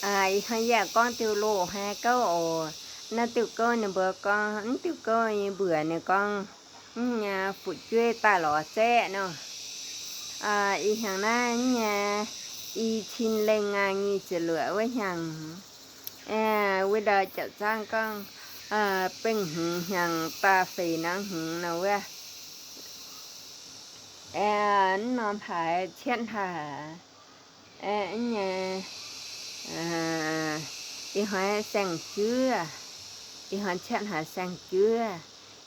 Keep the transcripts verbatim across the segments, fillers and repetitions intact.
Ơ, ꞌi ꞌhọt ꞌcóng tiu ꞌlụk ꞌhứ ꞌcọ ꞌnị, ꞌnị tiu ꞌcóng ꞌnị báu ꞌcóng, ꞌnị tiu ꞌcóng ꞌnị báu ꞌnị ꞌcóng, ꞌnị phủ ꞌchúi ta lo ꞌchẹ ꞌnớ. Ơ, ꞌi ꞌhăng ꞌnị, ꞌnị ꞌchí ꞌlẹng ꞌnị ꞌchí ꞌlẹo ꞌviạk ꞌhăng, ơ, ꞌviạk đaư ꞌchọ ꞌchang ꞌcóng, ơ, ꞌpéng hứng ꞌhăng ta phê ꞌnáng hứng ꞌnớ ꞌviạk. Ơ, ꞌnị ꞌnọm hảư ꞌchiến hảư, ơ, ꞌnị, ơ, ꞌi ꞌhọt seng ꞌchưa, ꞌi ꞌhọt ꞌchiến hảư seng ꞌchưa,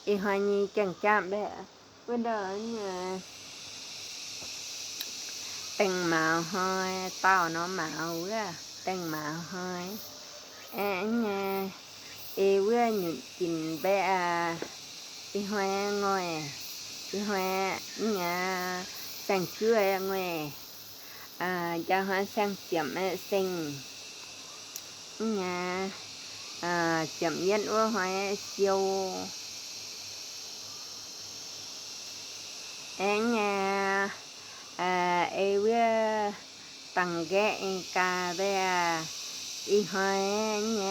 ꞌi ꞌhọt ꞌnị keng ꞌchạp ꞌlẹo, ꞌviạk đaư ꞌnị ꞌteng máư ꞌhọi, ꞌtạu ꞌnọm máư ꞌviạk, ꞌteng máư ꞌhọi. Ơ, ꞌnị, ê ꞌviạk ꞌnhụt kin ꞌviạk, ơ, ꞌi ꞌhọt ꞌnị, ꞌi ꞌhọt ꞌnị seng ꞌchưa ꞌnị, ơ, ꞌchọ ꞌhọt seng chiêm ꞌnị seng, ꞌnị, ơ, chiêm ꞌdiến ꞌviạk ꞌhọt siêu. Ơ, ꞌnị, ơ, ê ꞌviạk tăng ꞌkẹ ꞌnị ꞌca ꞌviạk, ơ, ꞌi ꞌhọt ꞌnị,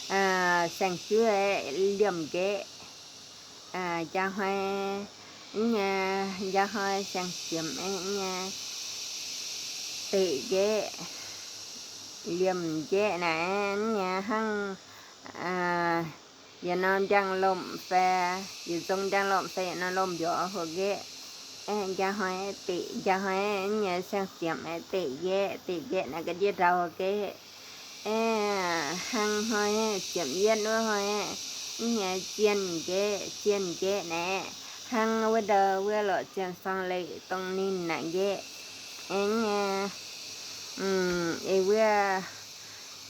ơ, seng ꞌchưa ꞌliêm ꞌkẹ, ơ, ꞌchọ ꞌhọt ꞌnị, ꞌchọ ꞌhọt seng chiêm ꞌnị, ꞌnị tị ꞌkẹ, ꞌliêm ꞌkẹ ꞌnị, ꞌnị ꞌhăng, ơ, ꞌdệt ꞌnọm ꞌdáng ꞌlốm phe, ꞌdệt ꞌdáng ꞌlốm phe ꞌnị ꞌlốm bó hua ꞌkẹ. Ơ, ꞌchọ ꞌhọt tị, ꞌchọ ꞌhọt ꞌnị seng chiêm ꞌnị tị ꞌkẹ, tị ꞌkẹ ꞌnị ꞌcọ ꞌdệt đau ꞌkẹ. Ơ, ꞌhăng ꞌhọt chiêm ꞌdiến ꞌviạk ꞌhọt, ꞌnị ꞌchiến ꞌkẹ, ꞌchiến ꞌkẹ ꞌnị, ꞌhăng ꞌviạk đaư ꞌviạk lo ꞌchiến song lê ꞌtong ꞌnịn ꞌnị ꞌkẹ. Ơ, ꞌnị, ơ, ê ꞌviạk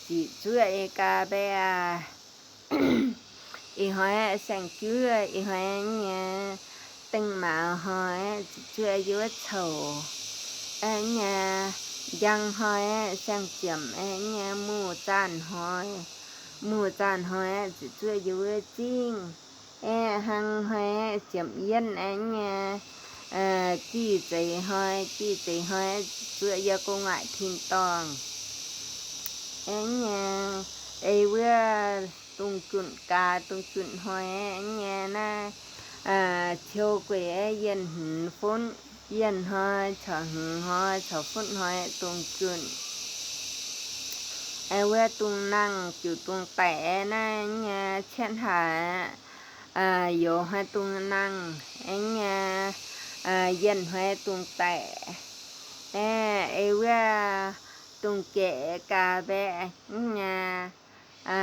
ꞌchí ꞌchưa ꞌnị ꞌca ꞌviạk, ơ, ꞌi ꞌhọt seng ꞌchưa, ꞌi ꞌhọt ꞌnị ꞌteng máư ꞌhọi, ꞌchí ꞌchưa ꞌdệt ꞌviạk chảu. Ơ, ꞌnị ꞌdáng ꞌhọi seng chiêm, ơ, ꞌnị ꞌmú ꞌchăn ꞌhọi, ꞌmú ꞌchăn ꞌhọi ꞌchí ꞌchưa ꞌdệt ꞌviạk ꞌchính. Ơ, ꞌhăng ꞌhọi chiêm ꞌdiến, ơ, ꞌnị, ơ, ꞌchí ꞌchí ꞌhọi, ꞌchí ꞌchí ꞌhọi ꞌchí ꞌchưa ꞌdệt ꞌcốn ải thiên đàng. Ơ, ꞌnị, ê ꞌviạk tung chuôn ꞌca, tung chuôn ꞌhọi, ơ, ꞌnị ꞌnị, ơ, thiêu quê, ơ, ꞌdiến ꞌhún phún, ꞌdiến ꞌhọi, chảu hứng ꞌhọi, chảu phún ꞌhọi, tung chuôn. Ơ, ꞌviạk tung ꞌnăng, ꞌchu tung tảy, ơ, ꞌnị, ꞌnị ꞌchiến hảư, ơ, dú ꞌhọi tung ꞌnăng, ơ, ꞌnị, ơ, ꞌdiến ꞌhọi tung tảy. Ơ, ê ꞌviạk tung ꞌkẹ ꞌca ꞌviạk, ơ, ꞌnị, ơ,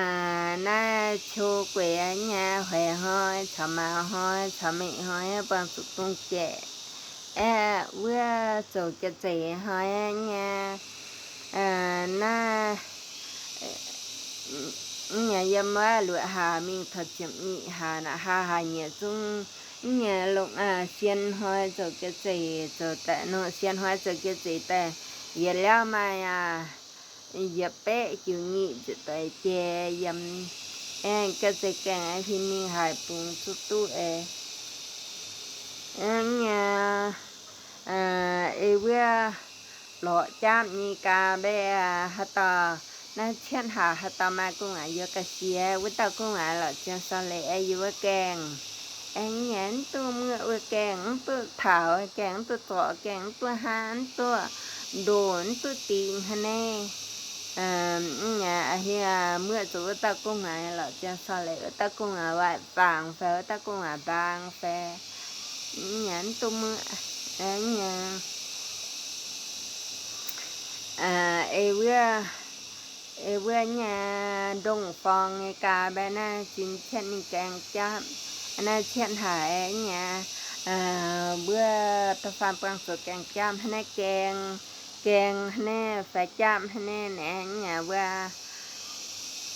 ꞌnị thiêu quê, ơ, ꞌnị huê ꞌhọi, chảu máư ꞌhọi, chảu ꞌmị ꞌhọi, ꞌpứng ꞌchu tung ꞌkẹ. Ơ, ꞌviạk chảu ꞌkẹ ꞌchí ꞌhọi, ơ, ꞌnị, ơ, ꞌnị, ꞌnị yăm ꞌva ꞌluột hả ꞌminh thọ chiêm ꞌnị hả ꞌnạ hả hả ꞌnị ꞌsúm, ꞌnị ꞌlống, ơ, ꞌsiên ꞌhọi chảu ꞌkẹ ꞌchí, chảu tảy ꞌnị ꞌsiên ꞌhọi chảu ꞌkẹ ꞌchí tảy, ꞌdệt ꞌlẹo ꞌmá ꞌnị, ꞌdệt pék ꞌchu ꞌnị ꞌchí tảy ꞌchí yăm, ơ, ꞌkẹ ꞌchí keng ꞌphí ꞌnị hảư pun sú ꞌtú ê. Ơ, ꞌnị, ơ, ê ꞌviạk lo ꞌchạp ꞌnị ꞌca ꞌviạk, ơ, hảư ꞌtọ, ꞌnị ꞌchiến hảư hảư ꞌtọ ꞌmá ꞌcốn ải dú ꞌca sia, ꞌviạk ꞌtọ ꞌcốn ải lo ꞌchiến so lê, ơ, dú ꞌviạk keng. Ơ, ꞌnị ꞌnị ꞌtú ꞌmưa ꞌviạk keng, ꞌnị ꞌtú thảu keng, ꞌnị ꞌtú ꞌchọ keng, ꞌnị ꞌtú hák, ꞌnị ꞌtú đu, ꞌnị ꞌtú ꞌtịnh ꞌhứ ꞌnị. Ơ, ꞌnị, ơ, hia ꞌmưa ꞌchu ꞌviạk ꞌtọ ꞌcốn ải lo ꞌchiến so lê, ꞌviạk ꞌtọ ꞌcốn ải ꞌvạy pang phe, ꞌviạk ꞌtọ ꞌcốn ải pang phe. ꞌNhá ꞌnị ꞌtú ꞌmưa, ơ, ꞌnhá, ơ, ê ꞌviạk, ê ꞌviạk ꞌnhá Đông Phong ꞌnị ꞌca ꞌviạk ꞌnị ꞌchí ꞌchiến ꞌnị keng ꞌchạp, ꞌnị ꞌchiến hảư ꞌnhá, ơ, ꞌviạk ꞌtoi ꞌphắn ꞌpứng ꞌchu keng ꞌchạp ꞌhứ ꞌnị keng, keng ꞌhứ ꞌnị phe ꞌchạp ꞌhứ ꞌnị ꞌnị ꞌnhá ꞌviạk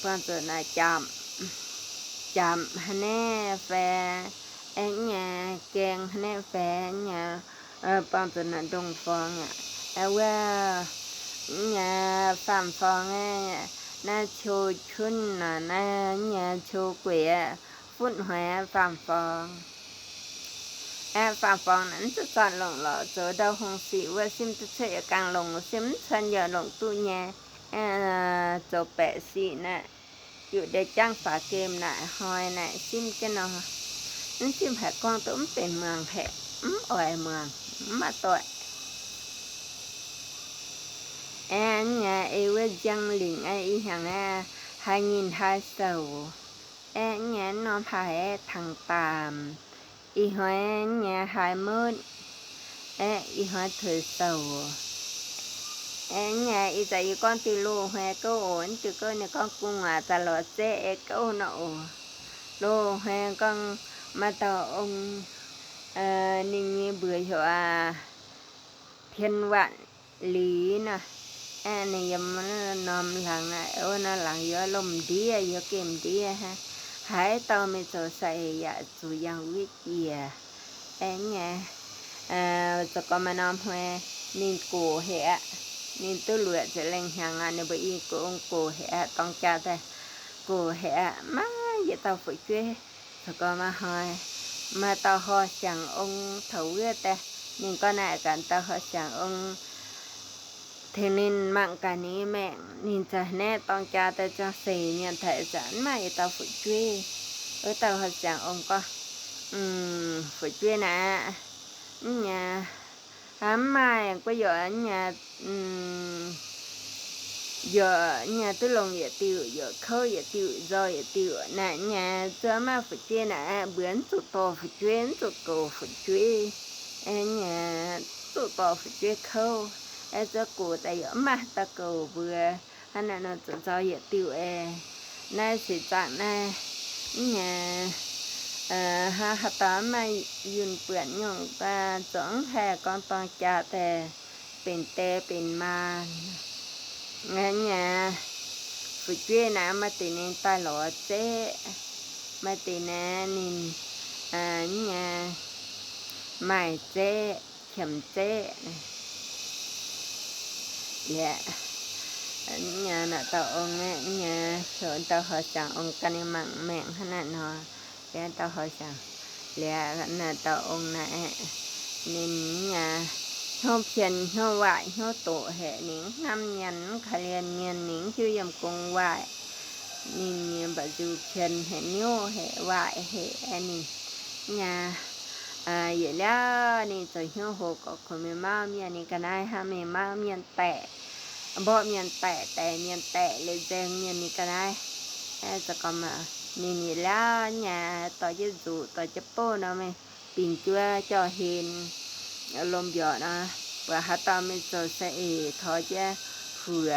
ꞌpứng ꞌchu ꞌnị ꞌchạp, ꞌchạp ꞌhứ ꞌnị phe, ơ, ꞌnhá keng ꞌhứ ꞌnị phe ꞌnhá, ơ, ꞌpứng ꞌchu ꞌnị Đông Phong ꞌnị, ơ, ꞌviạk ꞌnhá Phạm Phong ꞌnị, ꞌnị ꞌchu ꞌchún ꞌnị, ꞌnhá ꞌchu quê phút hoái Phạm Phong. Ơ, Phạm Phong ꞌnị ꞌchí ꞌchọn lông lo ꞌchu đaư ꞌhung sỉ ꞌviạk ꞌsịn ꞌchí ꞌchua ꞌcáng lông ꞌsịn ꞌchọn ꞌdệt lông ꞌtụ ꞌnhá. ꞌCọ pẹk ꞌsịn ꞌnạ, dú đảy ꞌchắng pák kem ꞌnạ, ꞌhọi ꞌnạ ꞌsịn ꞌcọ ꞌnọ. ꞌSịn hảư ꞌcóng ꞌtố ꞌmí pên mương ꞌhế, ꞌmí ꞌoi mương, ꞌmí ꞌmá ꞌtoi. ꞌNhá ꞌnhá ꞌi ꞌviạk ꞌdặng leng ꞌnhá ꞌi hăng ꞌnhá, hai nghìn hai mươi sáu. ꞌNhá ꞌnọm hai tháng tám. ꞌI ꞌhọi ꞌnhá hai mốt. ꞌI ꞌhọi thứ sáu. ꞌNhá ꞌi ꞌchạ ꞌi ꞌcóng ꞌtứ ꞌlụk ꞌhế ꞌcọ ổ, ꞌtứ ꞌcọ ꞌnị ꞌcóng ꞌcúng ꞌmá ta lo ꞌchớ ꞌcọ ꞌnọ ổ. ꞌLụk ꞌhế ꞌcóng ꞌmá ꞌtạu ống, ơ, ꞌnị ꞌnị bươn hảư a, Thiên Vạn Lý ꞌnạ. ꞌNhá ꞌnị ꞌnhá ꞌnọm lăng ꞌnạ, ơ, ꞌnạ lăng dú ꞌlốm đi, dú kem đi hả. Hảư ꞌtạu ꞌmí ꞌchọ sai ꞌdệt dú dáng ꞌviạk ꞌchí. ꞌNhá, ơ, ꞌchọ ꞌcọ ꞌmá ꞌnọm ꞌhế, ꞌnị ꞌcọ ꞌhế ꞌnị ꞌtứ ꞌlụk ꞌchí ꞌlẹng hăng ꞌnị báu ꞌi ꞌcọ ꞌcọ ꞌhế ꞌtong ꞌchạ ꞌtẹ. ꞌCọ ꞌhế ꞌmá ꞌdệt ꞌtạu phủ ꞌchuyê. ꞌCọ ꞌcọ ꞌmá ꞌhọi, ꞌmá ꞌtạu ꞌhọt siang ống thảu ꞌviạk ꞌtẹ. ꞌNịn ꞌcọ ꞌnạ căn ꞌtạu ꞌhọt siang ống. Thế nên măng căn ꞌnị ꞌmẹng, ꞌnịn ꞌchạ ꞌnẹ ꞌtong ꞌchạ ꞌtẹ ꞌchọ ꞌsịn ꞌnhá thảy ꞌchạ ꞌmá ꞌdệt ꞌtạu phủ ꞌchuyê. Ơ ꞌtạu ꞌhọt siang ống ꞌcọ, phủ ꞌchuyê ꞌnạ. ꞌNhá, ꞌmá ꞌcọ dú ꞌnhá, dú ꞌnhá ꞌtứ ꞌlống ꞌdệt ꞌtiu, dú ꞌkháu ꞌdệt ꞌtiu, ꞌdọ ꞌdệt ꞌtiu ꞌnạ. ꞌNhá ꞌchọ ꞌmá phủ ꞌchuyê ꞌnạ, bươn ꞌchu ꞌtô phủ ꞌchuyê, ꞌchu ꞌcọ phủ ꞌchuyê. ꞌNhá ꞌchu ꞌtô phủ ꞌchuyê ꞌkháu. ꞌCọ ꞌcọ ꞌtẹ dú ꞌmá ꞌtạu ꞌcọ bươn hả ꞌnạ ꞌnọ ꞌchu ꞌdọ ꞌdệt ꞌtiu ꞌnị. ꞌNhá ꞌsịn ꞌchạ ꞌnị. ꞌNhá, ơ, hả hảư ꞌtoi ꞌmá dún pươn ꞌnhóng ꞌtẹ ꞌchọ ꞌhế ꞌcọ ꞌtong ꞌchạ ꞌtẹ pên ꞌtẹ pên ꞌmá. ꞌNhá phủ ꞌchuyê ꞌnạ ꞌmá ꞌtị ꞌnị ta lo ꞌchớ. ꞌMá ꞌtị ꞌnị ꞌnịn, ơ, ꞌnhá mai ꞌchớ, khiêm ꞌchớ. ꞌLẹo ꞌnhá ꞌnạ ꞌtạu ống ꞌnị, ꞌnhá ꞌchọ ꞌtạu ꞌhọt siang ống căn ꞌnị măng ꞌmẹng hả ꞌnạ ꞌnọ. ꞌLẹo ꞌtạu ꞌhọt siang, ꞌlẹo ꞌnạ ꞌtạu ống ꞌnị ꞌnịn ꞌnhá ꞌhiếu phiên, ꞌhiếu ꞌvạy, ꞌhiếu ꞌtộ ꞌhế ꞌnị ꞌnắm ꞌnhán khả liên ꞌnhán ꞌnị ꞌhiếu yăm công ꞌvạy. ꞌNịn ꞌnhá báu dú phiên ꞌhế ꞌnéo ꞌhế ꞌvạy ꞌhế ꞌnị. ꞌNhá, ơ, ꞌdệt ꞌlẹo ꞌnị ꞌchọ ꞌhiếu hô ꞌcọ khối ꞌmí ꞌmá ꞌmí ꞌnị căn ꞌnị hả ꞌmí ꞌmá ꞌmí ꞌtẹ. Bók ꞌmí ꞌtẹ, ꞌtẹ ꞌmí ꞌtẹ ꞌlẹo ꞌdệt ꞌmí ꞌnị căn ꞌnị. ꞌCọ ꞌcọ ꞌmá ꞌnị ꞌnị ꞌlẹo ꞌnhá ꞌtoi ꞌchớ dú, ꞌtoi ꞌchớ ꞌpộ ꞌnọ ꞌmí pin ꞌchua ꞌchọ hên ꞌlốm biọ ꞌnọ. Báu hả ꞌtoi ꞌmí ꞌchọ sai ê, thó ꞌchớ hưa,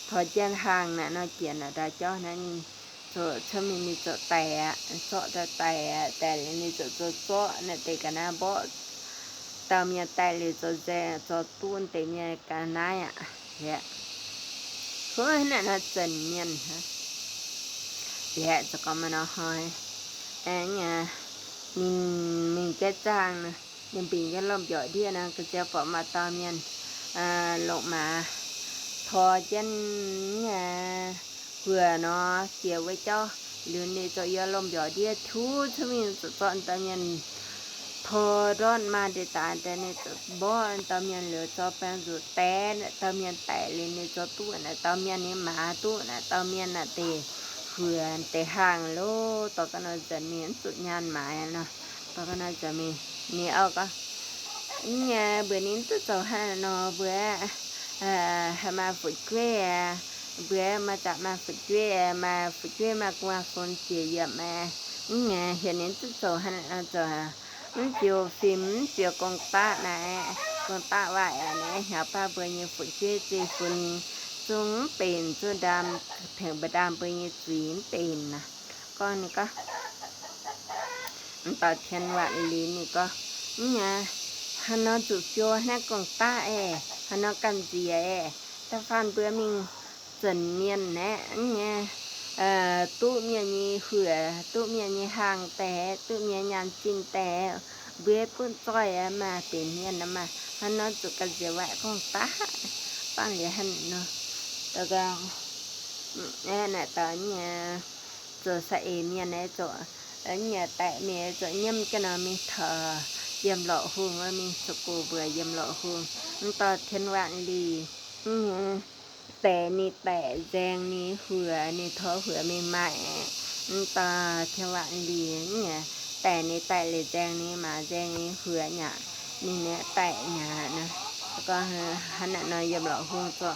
thó ꞌchớ hang ꞌnạ ꞌnọ kiên ꞌnạ đa ꞌchọ ꞌnị. ꞌCọ ꞌchớ ꞌmí ꞌnị ꞌchọ ꞌtẹ, ꞌchọ ꞌtẹ ꞌtẹ, ꞌtẹ ꞌlẹo ꞌnị ꞌchọ ꞌchọ ꞌchọ ꞌnạ ꞌtẹ căn ꞌnị bók. ꞌTạu ꞌmí ꞌtẹ ꞌlẹo ꞌchọ ꞌdệt, ꞌchọ ꞌtun ꞌtẹ ꞌmí căn ꞌnị ꞌlẹo. ꞌCọ ꞌnị ꞌnạ ꞌnọ chăn ꞌmí hả. ꞌLẹo ꞌchọ ꞌcọ ꞌmá ꞌnọ ꞌhọi. ꞌNhá ꞌnịn ꞌmí ꞌchớ ꞌchang ꞌnị, ꞌnhá pên ꞌchớ ꞌlốm biọ đi ꞌnạ ꞌcọ ꞌchớ ꞌpọ ꞌmá ꞌtoi ꞌmí, ơ, ꞌlống ꞌmá. Thó ꞌchớ ꞌnhá hưa ꞌnọ, kiên ꞌvạy ꞌchọ, ꞌlụk ꞌnị ꞌchọ dú ꞌlốm biọ đi, ꞌchu ꞌchớ ꞌmí ꞌchọ ꞌchọ ꞌtoi ꞌmí thó ꞌdọn ꞌmá đi ꞌtan ꞌtẹ ꞌnị ꞌchọ bók ꞌtoi ꞌmí ꞌlụk ꞌchọ pang dú ꞌtẹ, ꞌtoi ꞌmí ꞌtẹ ꞌlẹo ꞌnị ꞌchọ ꞌtụ ꞌnạ, ꞌtoi ꞌmí ꞌnị ꞌmá ꞌtụ ꞌnạ, ꞌtoi ꞌmí ꞌnị ꞌtẹ hưa ꞌtẹ hang ꞌlụk, ꞌtoi ꞌcọ ꞌnọ ꞌchớ ꞌmí ꞌchu ꞌnhán ꞌmá ꞌnọ, ꞌtoi ꞌcọ ꞌnọ ꞌchớ ꞌmí ꞌnị ꞌo ꞌcọ. ꞌNhá bươn ꞌnị ꞌchọ ꞌchọ hả ꞌnọ bươn, ơ, hả ꞌmá phủ ꞌchuyê, bươn ꞌmá ꞌchạ ꞌmá phủ ꞌchuyê, ꞌmá phủ ꞌchuyê ꞌmá ꞌcọ ꞌmá phôn chia dăm ꞌmá. ꞌNhá hên ꞌnị ꞌchọ ꞌchọ hả ꞌnọ ꞌchọ hả. ꞌMí ꞌpiu phim, ꞌmí ꞌpiu công tác ꞌnạ, công tác ꞌvạy ꞌnị, hả ꞌpá bươn ꞌnị phủ ꞌchuyê ꞌchí phôn, ꞌchu pên, ꞌchu đam, thẻng bơ đam bươn ꞌnị ꞌchí pên ꞌnạ. ꞌCọ ꞌnị ꞌcọ ꞌtoi Thiên Vạn Lý ꞌnị ꞌcọ. ꞌNhá hả ꞌnọ ꞌchu ꞌpiu ꞌnạ công tác ê, hả ꞌnọ căn ꞌdệt ê, ta phản bươn ꞌmí chăn ꞌmí ꞌnị ꞌnhá, ơ, ꞌtụ ꞌmí ꞌnị hưa, ꞌtụ ꞌmí ꞌnị hang ꞌtẹ, ꞌtụ ꞌmí ꞌnhán ꞌchịn ꞌtẹ, bươn ꞌpứng ꞌchoi ꞌmá pên ꞌmí ꞌnị ꞌmá. Hả ꞌnọ ꞌchu căn ꞌdệt ꞌvạy công tác, pang ꞌlẹo hả ꞌnọ. ꞌToi ꞌcọ, ê, ꞌnạ ꞌtoi ꞌnhá ꞌchọ sai ê ꞌmí ꞌnị ꞌchọ, ơ, ꞌnhá ꞌtẹ ꞌmí ꞌchọ ꞌnhám ꞌcọ ꞌnọ ꞌmí thơ, dăm lỏ hung, ơ, ꞌmí ꞌchu ꞌcọ bươn dăm lỏ hung. ꞌToi Thiên Vạn Lý, ꞌnhá ꞌTẹ ꞌnị ꞌtẹ ꞌdeng ꞌnị ꞌhứa ꞌnị ꞌtố ꞌhứa ꞌmí ꞌmạy. ꞌTan ꞌtọ thiêng ꞌvạn đi ꞌnị, ꞌtẹ ꞌnị ꞌtẹ ꞌlế ꞌdeng ꞌnị ꞌmá ꞌdeng ꞌnị ꞌhứa ꞌnị, ꞌnị ꞌnẹ ꞌtẹ ꞌnị ꞌnớ. ꞌCọ hăn ꞌnặn ꞌnọi yăm lỏ ꞌhung ꞌchọ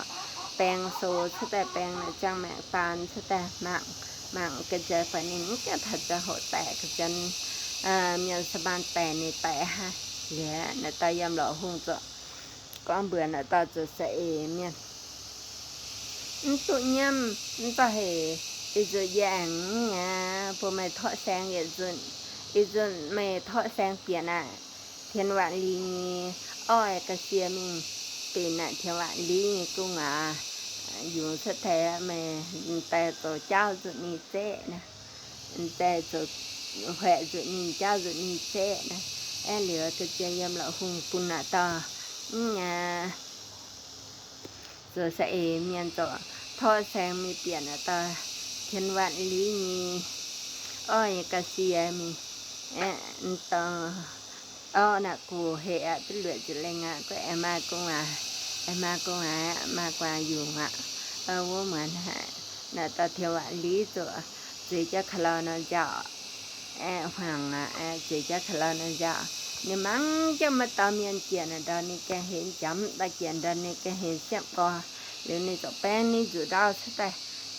ꞌpeng sô ꞌsứ ꞌtẹ, ꞌpeng ꞌnặn ꞌchăng mẹng ꞌtan ꞌsứ ꞌtẹ, mảng mảng ꞌcọ ꞌchớ ꞌphắn ꞌnị ꞌcọ ꞌthặt ꞌchớ ꞌhụ ꞌtẹ ꞌcọ ꞌchớ, ꞌmiên ꞌsá ꞌban ꞌtẹ ꞌnị ꞌtẹ ha. ꞌLẹo ꞌnặn ꞌtọ yăm lỏ ꞌhung ꞌchọ ꞌcọ bươn ꞌnặn ꞌtọ ꞌchớ ꞌsa ê ꞌmiên. ꞌTụ ꞌnhám ꞌtọ hê, ê ꞌdụ ꞌdẹ ꞌnị, ꞌpưa ꞌmạy ꞌtọ seng ê ꞌdụ, ê ꞌdụ ꞌmạy ꞌtọ seng piên ꞌnị. Thiêng ꞌvạn đi ꞌnị, ói ꞌcọ sia ꞌmí pên ꞌnặn thiêng ꞌvạn đi ꞌnị ꞌcọ ꞌnga, dú ꞌsứ ꞌtẹ ꞌmạy ꞌtẹ ꞌchọ ꞌcháo ꞌdụ ꞌnị ꞌchớ ꞌnớ. ꞌTẹ ꞌchọ ꞌhuê ꞌdụ ꞌnị ꞌcháo ꞌdụ ꞌnị ꞌchớ ꞌnớ. É ꞌlẹo ꞌcọ ꞌchớ yăm lỏ ꞌhung ꞌcốn ꞌnặn ꞌtọ ꞌnị, ꞌchớ ꞌsa ê ꞌmiên ꞌchọ ꞌtọ seng ꞌmí piên ꞌnặn ꞌtọ thiêng ꞌvạn đi ꞌnị, ói ꞌcọ sia ꞌmí. É ꞌtọ ók ꞌnặn ꞌcọ hê ꞌtứ ꞌlưạk ꞌdệt ꞌlẹo ꞌnga ꞌcọ é ꞌmá ꞌcọ ꞌnga, é ꞌmá ꞌcọ ꞌnga ꞌmá ꞌquá dú ꞌnga. Ơ ꞌhụ ꞌmuôn ha, ꞌnặn ꞌtọ thiêng ꞌvạn đi ꞌchọ ꞌdệt ꞌchớ khả ꞌlọ ꞌnọ dao. É hoang ꞌnặn, ꞌdệt ꞌchớ khả ꞌlọ ꞌnọ dao. ꞌNị ꞌmắn ꞌchớ ꞌmá ꞌtoi ꞌmiên kiên ꞌnặn ꞌtọ ꞌnị ꞌcọ hên chăm ꞌtoi kiên ꞌnặn ꞌtọ ꞌnị ꞌcọ hên siếp ꞌcọ. ꞌLẹo ꞌnị ꞌchọ ꞌpéng ꞌnị dú đaư ꞌsứ ꞌtẹ,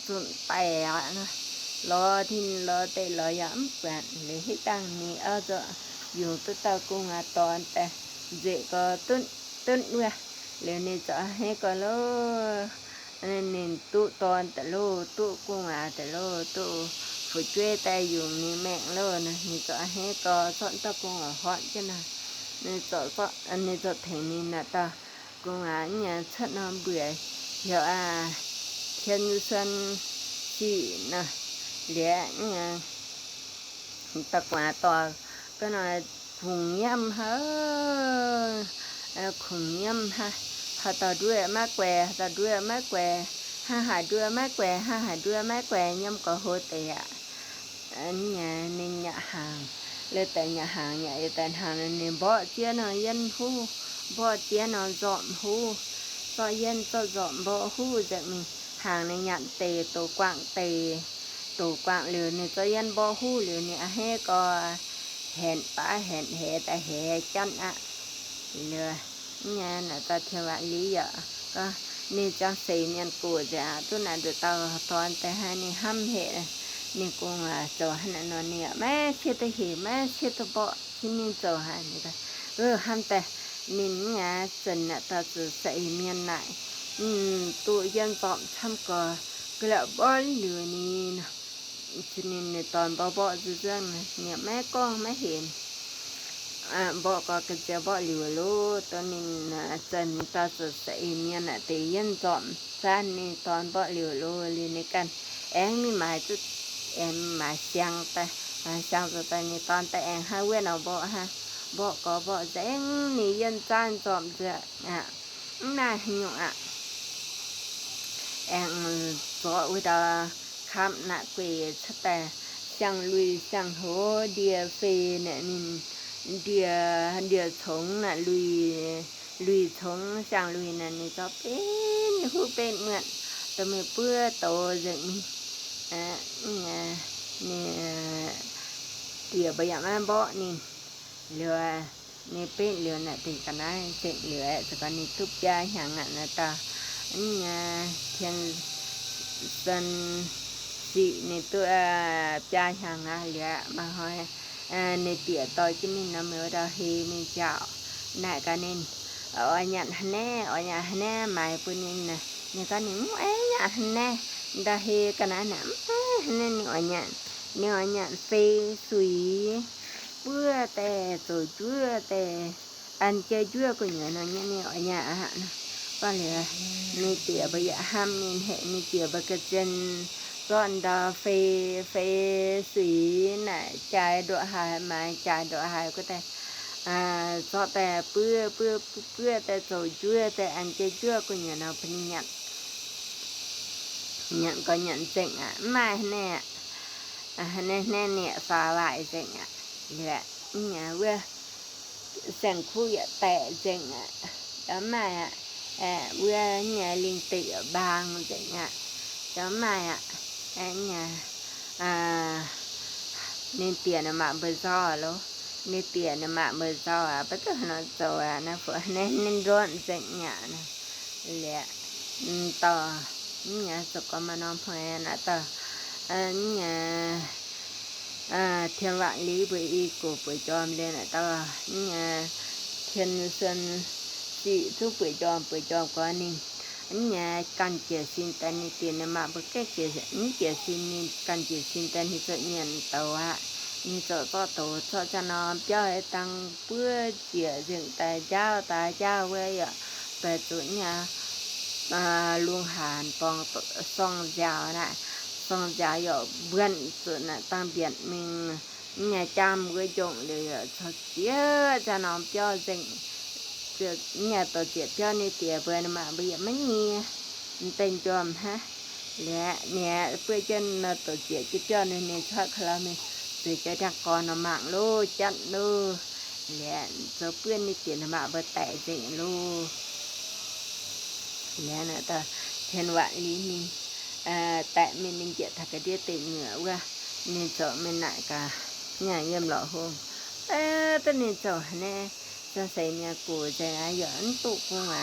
ꞌdụn ꞌtẹ ꞌnớ. Lo ꞌthịn lo ꞌtẹ lo dăm ꞌpắn ꞌlẹo ꞌhịt ꞌtáng ꞌnị ꞌchọ dú ꞌtứ ꞌtoi ꞌcọ ꞌnga ꞌtọn ꞌtẹ, ꞌdệt ꞌcọ ꞌtụn ꞌtụn ꞌnưa. ꞌLẹo ꞌnị ꞌchọ hê ꞌcọ ꞌlụk ꞌnị ꞌtụ ꞌtọn ꞌtẹ ꞌlụk, ꞌtụ ꞌcọ ꞌnga ꞌtẹ ꞌlụk, ꞌtụ phủ ꞌchua ꞌtẹ dú ꞌnị mẹng ꞌlụk ꞌnớ. ꞌNị ꞌchọ hê ꞌcọ ꞌsọn ꞌtoi ꞌcọ ꞌnga ꞌhọt ꞌchớ ꞌnặn. ꞌNị ꞌchọ ꞌsọn, ꞌnị ꞌchọ theng ꞌnị ꞌnặn ꞌtọ ꞌcọ ꞌnga ꞌnhá ꞌchớ ꞌnặn bươn dú a, thiêng ꞌsướng ꞌsịn ꞌnớ. ꞌLẹo ꞌnhá ꞌtoi ꞌcọ ꞌnga ꞌtoi ꞌcọ ꞌnọ khủng ꞌnhiám ha, khủng ꞌnhiám ha. Hảư ꞌtoi ꞌdứa ꞌmá ꞌquẹ, ꞌtoi ꞌdứa ꞌmá ꞌquẹ, hák hảư ꞌdứa ꞌmá ꞌquẹ, hák hảư ꞌdứa ꞌmá ꞌquẹ ꞌnhiám ꞌcọ ꞌhụ ꞌtẹ ꞌnị. ꞌNị ꞌnhá ꞌnị ꞌnhá hang, ꞌlẹo ꞌtẹ ꞌnhá hang ꞌnhá ê ꞌtẹ hang ꞌnị bók ꞌchí ꞌnọ ꞌdệt ꞌhụ, bók ꞌchí ꞌnọ dom ꞌhụ, ꞌchọ ꞌdệt ꞌchọ dom bók ꞌhụ ꞌdệt ꞌnị. Hang ꞌnị ꞌnhá ꞌtẹ tô quảng ꞌtẹ, tô quảng ꞌlẹo ꞌnị ꞌchọ ꞌdệt bók ꞌhụ ꞌlẹo ꞌnị a hê ꞌcọ hên pá hên hê ꞌtẹ hê chăn a. ꞌLẹo ꞌnhá ꞌnặn ꞌtoi thiêng ꞌvạn đi dú ꞌcọ ꞌnị ꞌchăng ꞌsê ꞌmiên ꞌcọ dú a, ꞌtụn ꞌnặn dú ꞌtoi ꞌtọn ꞌtẹ hák ꞌnị ꞌhăm hê ꞌnị ꞌcọ ꞌnga ꞌchọ hák ꞌnặn ꞌnọ ꞌnị ꞌmá ꞌchí ꞌtẹ hê ꞌmá ꞌchí ꞌtẹ bók ꞌchí ꞌnị ꞌchọ hák ꞌnị ꞌcọ. Ơ ꞌhăm ꞌtẹ ꞌnị ꞌnhá ꞌchớ ꞌnặn ꞌtoi ꞌchớ ꞌsa ê ꞌmiên ꞌnặn ꞌtụ ꞌdệt dom ꞌchăm ꞌcọ ꞌcọ ꞌlẹo bók ꞌlẹo ꞌnị ꞌnớ. ꞌChớ ꞌnị ꞌnị ꞌtọn bók bók ꞌdứ ꞌdướng ꞌnị ꞌmá ꞌcọ ꞌmá hên bók ꞌcọ ꞌcọ ꞌchớ bók ꞌlẹo ꞌlụk. ꞌToi ꞌnị ꞌnặn ꞌchớ ꞌnị ꞌtoi ꞌchớ ꞌsa ê ꞌmiên ꞌnặn ꞌtẹ ꞌdệt dom ꞌchá ꞌnị ꞌtọn bók ꞌlẹo ꞌlụk ꞌlẹo ꞌnị căn. Eng ꞌmí mai ꞌchớ, eng ꞌmí mai siêng ꞌtẹ, mai siêng ꞌtẹ ꞌnị ꞌtọn ꞌtẹ eng hák ꞌviạk ꞌnọ bók hák, bók ꞌcọ bók ꞌdệt ꞌnị ꞌdệt ꞌchá dom ꞌdứa a. ꞌNa ꞌhụ ꞌnhá eng ꞌchọ ꞌviạk ꞌtoi khắm ꞌnặn ꞌquẹ ꞌchớ ꞌtẹ siang lui siang hô, ꞌdiê phê ꞌnặn ꞌnị, ꞌdiê, ꞌdiê sống ꞌnặn lui, lui sống siang lui ꞌnặn ꞌnị ꞌchọ pên ꞌhụ pên ꞌmượn ꞌtoi ꞌmí ꞌpưa tô ꞌdệt ꞌnị. ꞌNị ꞌtiế báu dám ꞌmá bók ꞌnị. ꞌLẹo ꞌnị pên ꞌlẹo ꞌnặn ꞌtẹ ꞌcọ ꞌnị ꞌdệt ꞌlẹo ꞌchớ ꞌcọ ꞌnị ꞌtụ ꞌpia hang ꞌnặn ꞌtoi ꞌnhá thiêng ꞌsướng ꞌsịn ꞌnị ꞌtụ ꞌpia hang ꞌnặn ꞌlẹo ꞌmá ꞌhọi ꞌnị ꞌtiế ꞌtoi ꞌchí ꞌmí ꞌnặn ꞌmí ꞌva đaư hê ꞌmí dao ꞌnặn ꞌcọ ꞌnị ói ꞌnặn hák ꞌnị, ói ꞌnặn hák ꞌnị mai ꞌpưa ꞌnị ꞌnặn ꞌnị ꞌcọ ꞌnị ꞌmú é ꞌnặn hák ꞌnị đaư hê ꞌcọ ꞌnặn ꞌnặn ꞌmá hák ꞌnị ꞌnị ói ꞌnặn, ꞌnị ói ꞌnặn phê sui ꞌpưa ꞌtẹ, tô ꞌchua ꞌtẹ, ăn ꞌchớ ꞌchua ꞌcọ ꞌnhá ꞌnặn ꞌnị ói ꞌnặn hák ꞌnị. ꞌCọ ꞌlẹo ꞌnị ꞌtiế báu dám ꞌhăm ꞌnị hê ꞌnị ꞌtiế báu ꞌcọ ꞌchớ ꞌdọn đaư phê, phê sui ꞌnặn chai ꞌdọ hai mai chai ꞌdọ hai ꞌcọ ꞌtẹ ꞌchọ ꞌtẹ ꞌpưa ꞌpưa ꞌpưa ꞌtẹ tô ꞌchua ꞌtẹ ăn ꞌchớ ꞌchua ꞌcọ ꞌnhá ꞌnặn ꞌpưa ꞌnị ꞌnặn, ꞌnặn ꞌcọ ꞌnặn ꞌdệt ꞌnặn mai hák ꞌnị, hák ꞌnị ꞌnặn ꞌnị pha ꞌvạy ꞌdệt ꞌnặn. ꞌLẹo ꞌnhá ꞌviạk seng ꞌcú dú ꞌtẹ ꞌdệt ꞌnặn đaư mai ꞌnặn ꞌViạk ꞌnhá ꞌlịnh tỉ bang ꞌdệt ꞌnhá, chó mai ꞌnhá, ꞌnị tiện ꞌmá báu ꞌdó ꞌló, ꞌnị tiện ꞌmá báu ꞌdó, báu ꞌdó ꞌnọ ꞌchọ ꞌnị phủ ꞌnị ꞌnị ꞌdọn ꞌdệt ꞌnhá ꞌnị. ꞌLẹo ꞌtọ ꞌnhá ꞌchọ ꞌcọ ꞌmá ꞌnón ꞌphọi ꞌnị ꞌtọ, ꞌnhá thiên vạn lý báu ꞌí ꞌcọ báu ꞌchọ ꞌlẹo ꞌnị ꞌtọ, ꞌnhá thiên sơn dị ꞌchú báu ꞌchọ báu ꞌchọ ꞌcọ ꞌnị. ꞌNhá căn kiệt sinh ta ꞌnị tiện ꞌmá báu ꞌkẹ kiệt, ꞌnhá kiệt sinh ꞌnị căn kiệt sinh ta ꞌnị ꞌchọ ꞌnhá ꞌtọ ꞌnị ꞌchọ ꞌtọ ꞌtô ꞌchọ ꞌchá ꞌnọ ꞌpéo ꞌtáng ꞌpưa ꞌchịa ꞌdệt ta ꞌcháo ta ꞌcháo ꞌvớ ꞌyọ, pé ꞌchu ꞌnhá ꞌluống hản pong song dao ꞌnị, song dao ꞌyọ bươn ꞌchu ꞌnị ꞌtáng biên ꞌminh ꞌnhá ꞌchăm ꞌvớ dông ꞌlẹo ꞌchọ ꞌchịa ꞌchá ꞌnọ ꞌpéo ꞌdệt, ꞌnhá ꞌtô ꞌchịa ꞌpéo ꞌnị tiện bươn ꞌmá báu ꞌdó ꞌmá ꞌnhá ꞌtếng chom hák. ꞌLẹo ꞌnị ꞌpưa ꞌchớ ꞌnị ꞌtô ꞌchịa ꞌchí ꞌpéo ꞌnị ꞌnị ꞌchọ ꞌkhọ ꞌló ꞌmí ꞌchí ꞌchọ ꞌdáng ꞌcọ ꞌnọ mảng ꞌlụk chắng ꞌlụk. ꞌLẹo ꞌchọ ꞌpưa ꞌnị tiện ꞌmá báu té ꞌdệt ꞌlụk. ꞌLẹo ꞌnị ꞌtọ thiên vạn lý ꞌnị té ꞌmí ꞌnị kiệt ta cá điếc tỉ ꞌnhựa ꞌvớ ꞌnị ꞌchọ ꞌmí ꞌnặn cá ꞌnhá ꞌdóm lỏ ꞌhung. ꞌTá ꞌnị ꞌchọ ꞌnị ꞌchọ sai ꞌmí ꞌcọ ꞌdệt ꞌnhá ꞌdọn ꞌtụ ꞌcọ ꞌmá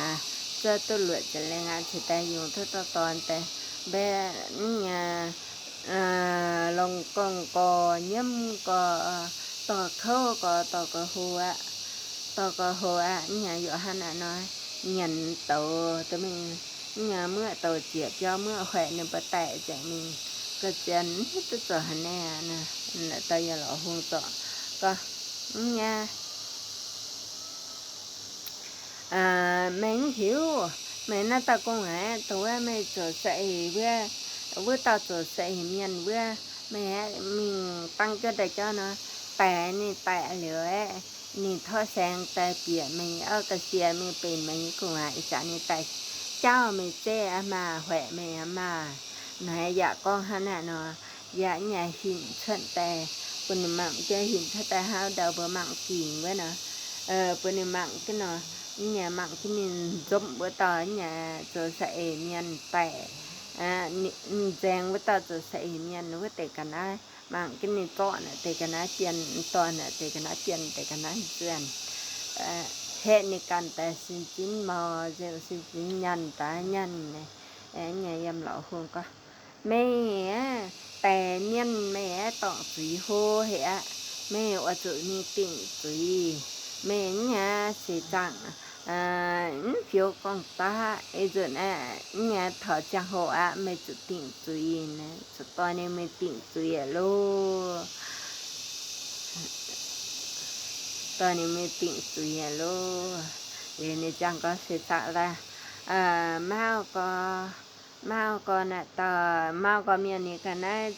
ꞌchọ ꞌtụ ꞌluột ꞌchọ ꞌlẹng ꞌnhá ꞌchí ta dú ꞌtụ ꞌtọ ꞌtọn té bé ꞌnhá ꞌlống ꞌcóng ꞌcọ ꞌnhám ꞌcọ ꞌtọ ꞌkháu ꞌcọ ꞌtọ ꞌcọ ꞌhụ ꞌtọ ꞌcọ ꞌhụ ꞌnhá ꞌdọn ꞌhặn ꞌnị ꞌnọi ꞌnhá ꞌtô ꞌtơ ꞌmí ꞌnhá ꞌmứa ꞌtô ꞌchịa ꞌpéo ꞌmứa ꞌhuế ꞌnị báu té ꞌdệt ꞌmí ꞌcọ ꞌchí ꞌnị ꞌtụ ꞌchọ ꞌnị ꞌnị ꞌtọ ꞌdóm lỏ ꞌhung ꞌtọ ꞌcọ ꞌnhá ꞌmí hiếu ꞌmí ꞌnặn ꞌtọ ꞌcọ ꞌnị ꞌtô ꞌmí ꞌchọ sai ꞌhế ꞌvớ ꞌtọ ꞌchọ sai ꞌhế ꞌmiên ꞌvớ ꞌmí ꞌmí ꞌtáng ꞌchớ đảy ꞌchớ ꞌnọ té ꞌnị té ꞌlẹo ꞌnị ꞌtọ seng té piên ꞌmí ꞌcọ sia ꞌmí pên ꞌmí ꞌcọ ꞌmá ꞌchá ꞌnị té ꞌcháo ꞌmí ꞌchí ꞌmá ꞌhuế ꞌmí ꞌmá ꞌnị ꞌdọn ꞌcóng ꞌhặn ꞌnị ꞌnọ ꞌdọn ꞌnhá hỉn ꞌchớn té ꞌpưa ꞌnị ꞌmắn ꞌchí hỉn ꞌchớn té ꞌháu đaư báu ꞌmắn kin ꞌvớ ꞌnọ ꞌpưa ꞌnị ꞌmắn ꞌcọ ꞌnọ ꞌnhá ꞌmắn ꞌcọ ꞌmí dốm ꞌvớ ꞌtọ ꞌnhá ꞌchọ sai ꞌhế ꞌmiên té ꞌnị ꞌdeng ꞌvớ ꞌtọ ꞌchọ sai ꞌhế ꞌmiên ꞌvớ té cá ꞌnị ꞌmắn ꞌcọ ꞌnị ꞌtọ té cá ꞌnị piên ꞌtọ ꞌnị té cá ꞌnị piên té cá ꞌnị ꞌchươn ꞌhế ꞌnị căn té sính ꞌchính ꞌmo ꞌdệt sính ꞌchính nhẳn ta nhẳn ꞌnị ꞌnhá ꞌdóm lỏ ꞌhung ꞌcọ ꞌmí té ꞌmiên ꞌmí ꞌtong tui ꞌhụ ꞌhế ꞌmí ꞌva ꞌchọ ꞌmí tỉng tui ꞌmí ꞌnhá ꞌsị chắng phiếu công tác ꞌdọn ꞌnhá thỏ chắng ꞌhụ ꞌmí ꞌchọ tỉng tui ꞌnị ꞌchọ ꞌtoi ꞌnị ꞌmí tỉng tui ꞌlụk ꞌtoi ꞌnị ꞌmí tỉng tui ꞌlụk ꞌlẹo ꞌnị chắng ꞌcọ ꞌsị chắng ꞌva ꞌmá ꞌcọ ꞌmá ꞌcọ ꞌnị ꞌtọ ꞌmá ꞌcọ ꞌmiên ꞌnị cá ꞌnị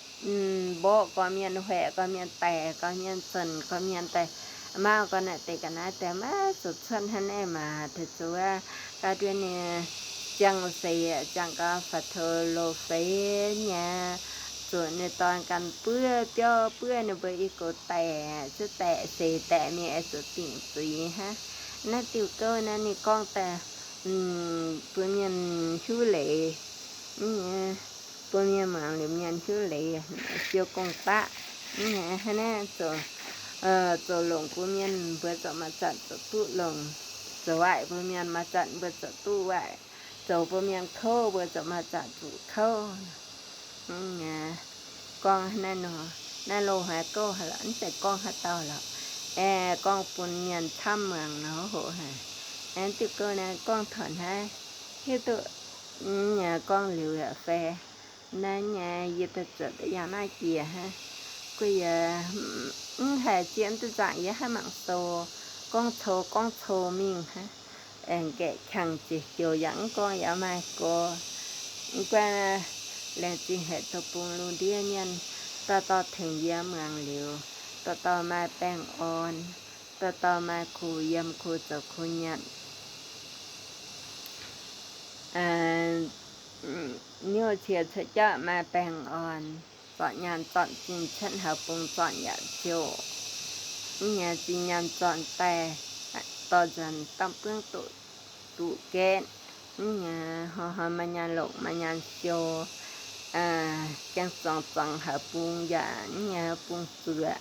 bók ꞌcọ ꞌmiên ꞌhuế ꞌcọ ꞌmiên té ꞌcọ ꞌmiên sân ꞌcọ ꞌmiên té ꞌmá ꞌcọ ꞌnị té cá ꞌnị té ꞌmá sụt sân ꞌhặn ꞌnị ꞌmá ꞌtẹ ꞌchua cá ꞌdứa ꞌnị chắng ꞌsị chắng ꞌcọ phả thơ lô phế ꞌnhá ꞌchu ꞌnị ꞌtọn căn ꞌpưa ꞌpéo ꞌpưa ꞌnị báu ꞌí ꞌcọ té ꞌchí té ꞌsị té ꞌmí ꞌchọ tỉng tui hák ꞌnị ꞌtiệu ꞌcọ ꞌnị ꞌcóng té ꞌpưa ꞌmiên hiếu lễ ꞌpưa ꞌmiên ꞌmướng lĕ ꞌmiên hiếu lễ phiếu công tác ꞌnị ꞌnị ꞌchọ ꞌchọ lông ꞌpưa ꞌmiên báu ꞌchọ ꞌmá chặn ꞌchọ ꞌtụ lông ꞌchọ ꞌvạy ꞌpưa ꞌmiên ꞌmá chặn báu ꞌchọ ꞌtụ ꞌvạy ꞌchọ ꞌpưa ꞌmiên ꞌkháu báu ꞌchọ ꞌmá chặn ꞌchọ ꞌkháu ꞌcóng ꞌnị ꞌnọ ꞌnị ꞌlô hảư ꞌcọ hảư lỏ ꞌnị ꞌcóng hảư ꞌtau lỏ ꞌcóng ꞌpun ꞌmiên ꞌchăm ꞌmướng ꞌnọ ꞌhụ hảư ꞌnị ꞌtiệu ꞌcọ ꞌnị ꞌcóng thỏn hảư ꞌhứ ꞌtụ ꞌnị ꞌcóng liu ꞌphé ꞌnị ꞌnị ꞌdệt ꞌtẹ ꞌchọ ꞌtẹ ꞌdệt ꞌnị ꞌchí hảư ꞌcọ ꞌnị hảư ꞌchí ꞌnị ꞌtẹ ꞌchọ ꞌdệt hảư ꞌmắn sô ꞌcóng sô ꞌcóng sô ꞌmính hảư ꞌnị ꞌkẹ khăng ꞌchí hiêu ꞌdệt ꞌcóng ꞌdệt ꞌmá ꞌcọ ꞌnị ꞌquá ꞌlẹo ꞌchí hảư tô pung ꞌlum ꞌtiếu ꞌnhặn ꞌtọ ꞌtọ theng ꞌdệt ꞌmướng liu ꞌtọ ꞌtọ ꞌmá ꞌpéng on ꞌtọ ꞌtọ ꞌmá khu ꞌdiêm khu chảu khu ꞌnhặn ꞌniu ꞌchưa ꞌchớ ꞌmá ꞌpéng on ꞌchọn ꞌnhặn ꞌchọn ꞌchịn ꞌchớn hảư pung ꞌchọn ꞌdệt ꞌchịu ꞌnị ꞌnhá ꞌchí ꞌnhặn ꞌchọn ꞌtẹ ꞌtọ dăn ꞌtăm ꞌpứng ꞌtụ ꞌtụ ꞌkén ꞌNhá ꞌhó ꞌhó ꞌmá ꞌnhá lộc ꞌmá ꞌnhá ꞌsô, ꞌchắng dong dong hảư ꞌpứng dản, ꞌnhá ꞌpứng pưa.